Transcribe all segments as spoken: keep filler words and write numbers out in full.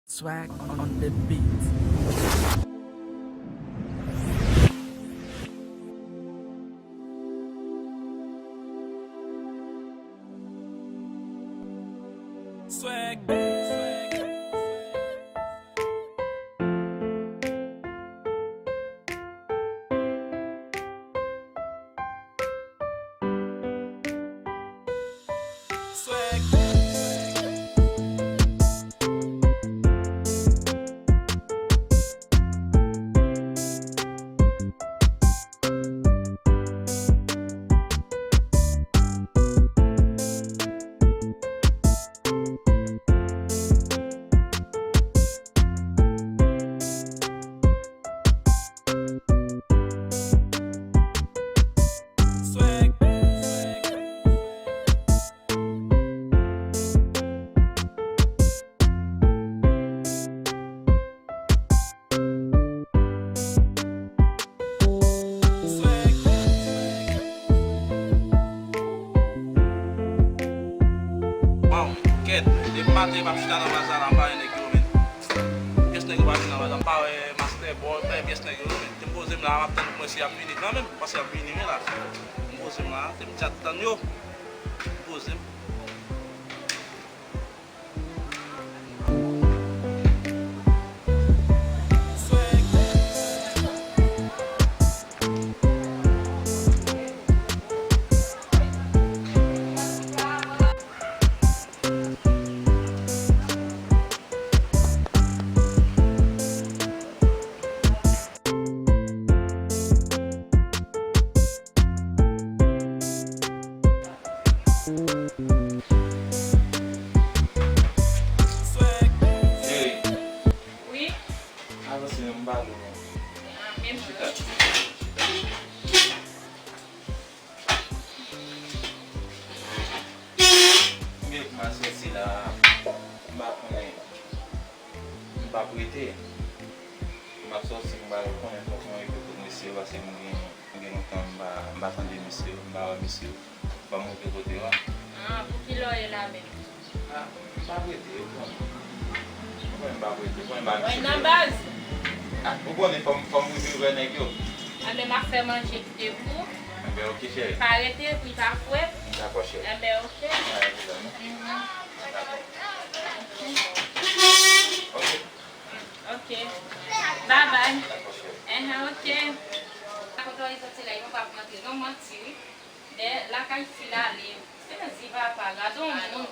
Swag on the beat. Swag, swag. Waw, kèt, depi maten m ap chita nan baz la, la, m pa wè nèg yo, men. Pyès nèg yo pa vin nan baz la, m pa wè Master Boy, m pa wè pyès nèg yo, men. Te m poze m la, m ap tann pou m wè si y ap vini kanmenm, paske y ap vini, men la. M poze m la, te m dja tann yo. M poze m. Cheri. Wi. Avanse non, m pale w non. Ah, men chita, chita, chita. M gen pou m al sòti la, m pa konnen, m p ap rete. M ap sòti, m pral konnen fòk mwen rive kot mesye yo, paske m gen, m gen lontan m pa, m pa tande mesye yo, m pa wè mesye yo. Ban m montre kote yo a. Ah, pou kilè w ye la menm? Ah, m pa prete, ou konnen. Ou konnen m pa prete, ou konnen m pa vin nan baz. Ah, ou konnen fò m, fò m rive wè nèg yo. Enben, m ap fè manje kite pou ou. Enben, oke, cheri. Pa rete, pou l pa fre. Dakò, cheri. Enben, oke. Pa gen pwoblèm, non. Mhm. Dakò. Oke. Mm, oke. Bye bye. Dakò, cheri. Enhen, oke. Kote w soti la, li pa p ap rantre, non, manti, wi. Dèyè lakay fi la ale. Sezi papa, gade yon moun.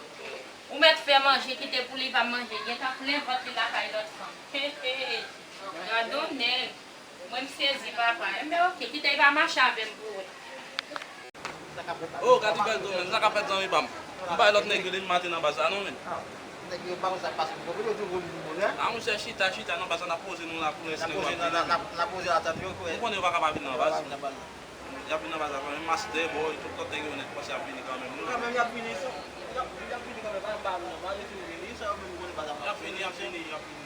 Ou mèt fè manje, kite pou li pa manje. Gentan plen vant li lakay lòt fanm. He, he, he. Gade yon nèg. Mwen m sezi papa. Enben, oke, kite li pa mache avè m pou wè. Oh, gade bèl zanmi, sa k ap fèt zanmi pa m. M bay lòt nèg yo depi maten nan baz la non, men. Nèg yo pa konn sa k pase pou yo, yo di yo vin bonè. Ah, monchè, chita, chita nan baz la, n ap poze nou la pou lenstan yo ap vini. N ap poze la, n ap, n ap poze la tann yo, kwè. Ou konnen yo pa ka pa vin nan baz. Y ap vin nan baz la kanmenm, Master Boy, tout lòt nèg yo nèt, panse y ap vini kanmenm. Kanmenm, y ap vini, y ap, y ap vini kanmenm, pa nan baz la, pa rete vini, sa yo menm konnen baz la. Y ap vini, y ap vini, y ap vini.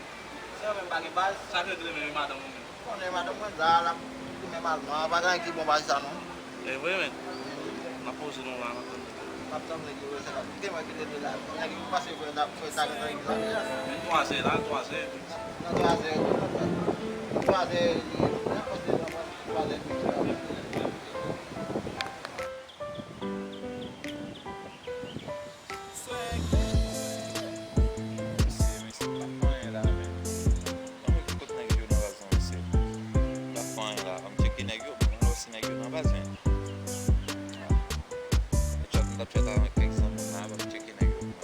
Sa yo menm pa gen baz. Sa k regle menm, e madanm ou menm? Konnen madanm mwen la, l ap goumen mal non, pa gen anyen ki bon pase sa non. E vre, men. N ap poze nou la, n ap tann. N ap tann nèg yo, se la. Gen mwen ki rete la. Nèg yo pase, fè ta, fè ta gen tan egzame. Venntrwazè la, twazè. Nan twazè, twazè, twazè, twazè. Mesye, mesye, pa fè anyen la, men. Ban m rive kot nèg yo nan baz la, mesye. Pa fè anyen la. Ban m tcheke nèg yo, ban m wè si nèg yo nan baz, men. Ah. M t ap, m t ap chat avèk kèk zanmi m la, ban m tcheke nèg yo pou mwen.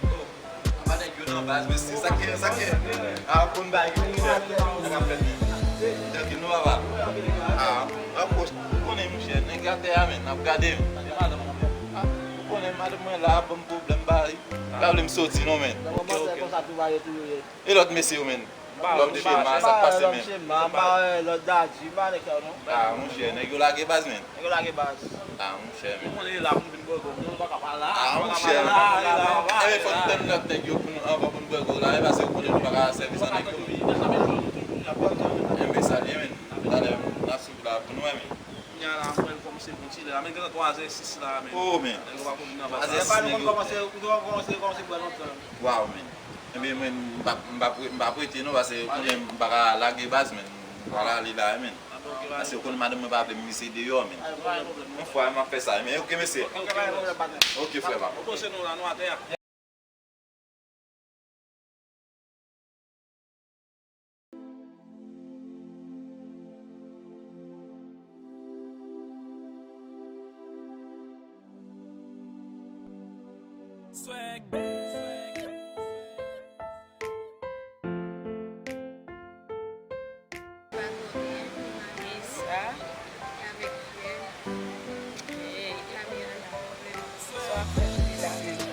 Oh, anba nèg yo nan baz, mesye, sa k ye, sa k ye? Ah, konn bagay yo, sa k ap fèt menm? Trankil non, papa. Ah, rapwoch, ou konnen, monchè, nèg atè a, men, n ap gade, men. Ah, ou konnen, madanm mwen la, ap ban m pwoblèm, pa, pa vle m soti, non, men. Ok, ok. E lòt mesye yo, men? Lòm Chema, sa k pase, men? Lòm Chema, m pa wè lòt Dadji, m pa wè nèg sa yo non. Ah, monchè, nèg yo lage baz, men. Nèg yo lage baz. Ah, monchè, men. Ou konnen la pou vin bwè gòm, nou pa ka pa la. Ah, monchè, men. Enben, fòk nou tann lòt nèg yo pou nou, anvan pou nou bwè gòm la, men, paske ou konnen nou pa ka sèvi san nèg yo. Enben, sa l ye, men. Talè, n ap swiv la pou nou wè, men. Kounye a la, mwen kòmanse bon ti lè la, men gentan twazè sis la, men. Oh, men. Nèg yo pa konn nan baz la. Twazè sis, nèg yo. Kòmanse, kòmanse, kòmanse bwè lontan. Waw, men. Ebyen, mwen, m p ap, m p ap, m p ap rete non, paske konnen m pa ka lage baz, men. M pral ale la, men. Paske ou konnen madanm mwen pa vle m misye deyò, men. Yon fwa, m ap fè sa, men. Ok, mesye. Ok, frè pa m. Ok, se nou la, nou atè a. Swag. Sa. Hey. Sa w ap fè sou li la menm?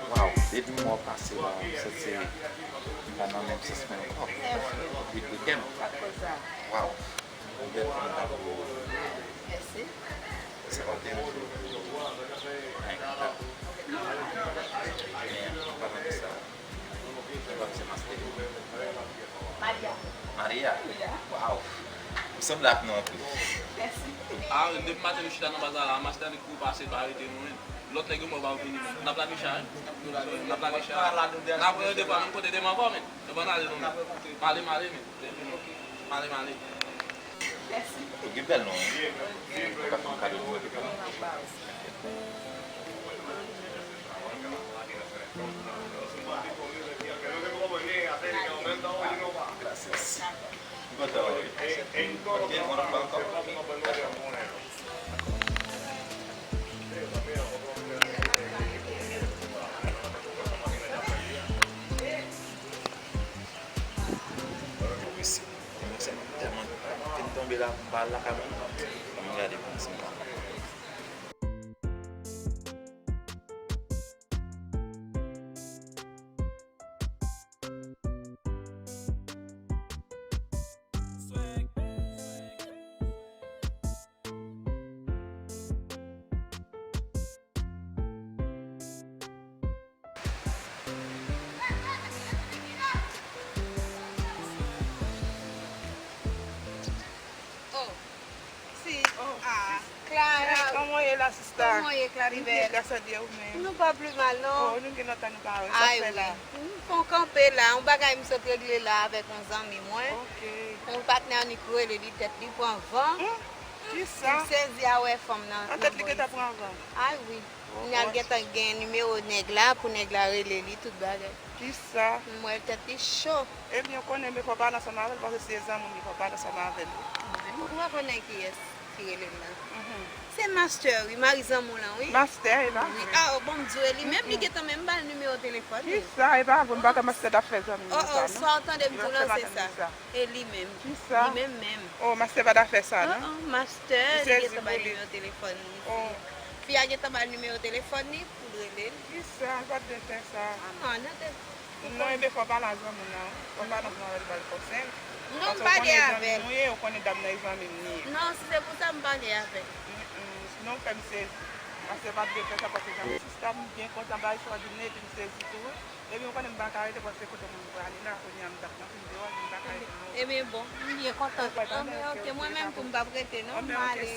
Waw, depi mwen pase la, m santi m pa nan menm sans mwen ankò. Li pete m. Waw. Bèl fanm ta pou mèsi. Sa pa te yon jou pou mwen kontan. Men, an palan de sa, mwen pa se master. Maria. Maria? Waw. Ou sanble ak nou anpil. Mèsi. Ah, depi maten nou chita nan baz la, master li kouri pase pa rete nou menm. Lòt nèg yo mò pa vini menm. N ap lage chay, wi. N ap lage chay. N ap wè yo devan menm kote demen ankò menm. Yo pa n ale non menm. M ale, m ale menm. M ale, m ale. Ou gen bèl non, wi. Ou ka fè m kado de mwen tou. Gracias. M kontan wè w wi. Ok, bon, nou pa ankò. Mwen se tèlman fin tonbe la pou m pa al lakay mwen. Ban m gade pou m si m pa. Oh, si. Oh, ah, Clara. Kòman w ye la, sista? Kòman w ye, Claribel? M byen, gras a Dye, ou menm? Nou pa pli mal, non. Oh, nou gen lontan nou pa wè. Sa k fè la? Ay, wi. M fè yon kanpe la, yon bagay m sot regle la avèk yon zanmi mwen. Ok. Yon patnè ni k rele li, tèt li pran van. Hmm? Kisa? M sezi a wè fanm nan. An tèt li gentan pran van? Ay, wi. M al gentan gen nimewo nèg la pou nèg la rele li tout bagay. Kisa? M wè tèt li cho. Ebyen, ou konnen, men fò w pale ansanm avè l, paske si se zanmi w li, fò w pale ansanm avè l. Ou pa konnen kiyès ki rele m nan? Mhm. Se Master, wi, mari zanmi w lan, wi. Master, e pa vre? Wi. Ah, oh, bon, m di w, e li menm, li gentan menm ba l nimewo telefòn li. Kisa? E pa vre, m pa kwè Master t ap fè zanmi nou sa, non. Oh, oh, sa w tande m di w lan, se sa. E li menm. Kisa? Li menm menm. Oh, Master pa t ap fè sa, non? Oh, oh, Master, li gentan ba l nimewo telefòn li. Oh. Fi a gentan ba l nimewo telefòn li pou l rele l. Kisa? L pa t dwe fè sa. Ah, non, non, te, non, ebyen, fò w pale a zanmi w lan. Fò w pale ansanm avè l, ba l konsèy. Non, m pale avè l. Paske ou konnen zanmi nou ye, ou konnen dam nan e zanmi m li ye. Non, si se pou sa, m pale avè l. Mm, mm. Sinon, ou fè m sezi. Master pa t dwe fè sa, paske jan sista m byen kontan bagay sa w di m nan, epi m sezi tou, wi. Ebyen, ou konnen m pa ka rete, paske kote moun prale la, kounye a m t ap nan fin de wòl, m pa ka rete non. Ebyen, bon, m byen kontan. Anben, ok, mwen menm tou, m p ap rete non, m ale.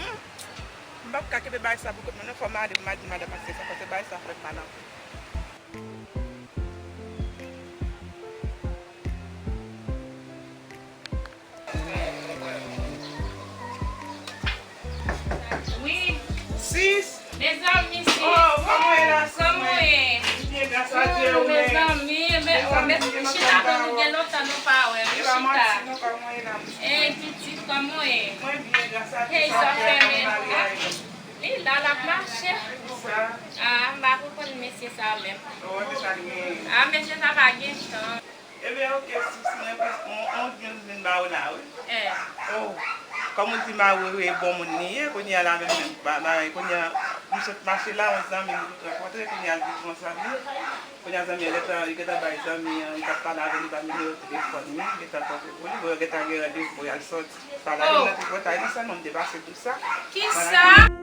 Hmm. M p ap ka kenbe bagay sa pou kont mwen non, fò m ale pou m al di madanm Master sa, paske bagay sa fè m mal anpil. Chita, nou gen lontan nou pa wè, wi, chita. Ey, pitit, kòman w ye? Mwen byen, gras a Dye. Ey, sa fè men. Li la, l ap mache. Ah, m pa konprann mesye sa menm. Ah, mesye sa pa gen tan. Ebyen, oke, sis, mwen, on, on, vin ba w la, wi. Oh, kòm ou di, mari w e bon moun li ye, kounye a la menm, menm, ba, ba, kounye a, m sot mache la, yon zanmi m rankontre, kounye a l vin pran zanmi. Kounye a zanmi an gentan, li gentan bay zanmi an, li t ap pale avè li, li ba nimewo telefòn li, li gentan kontre pou li, bon, yo gentan gen randevou pou y al sòti. Pale avè l nan tripotay, non sèlman m te pase tou sa. Kisa?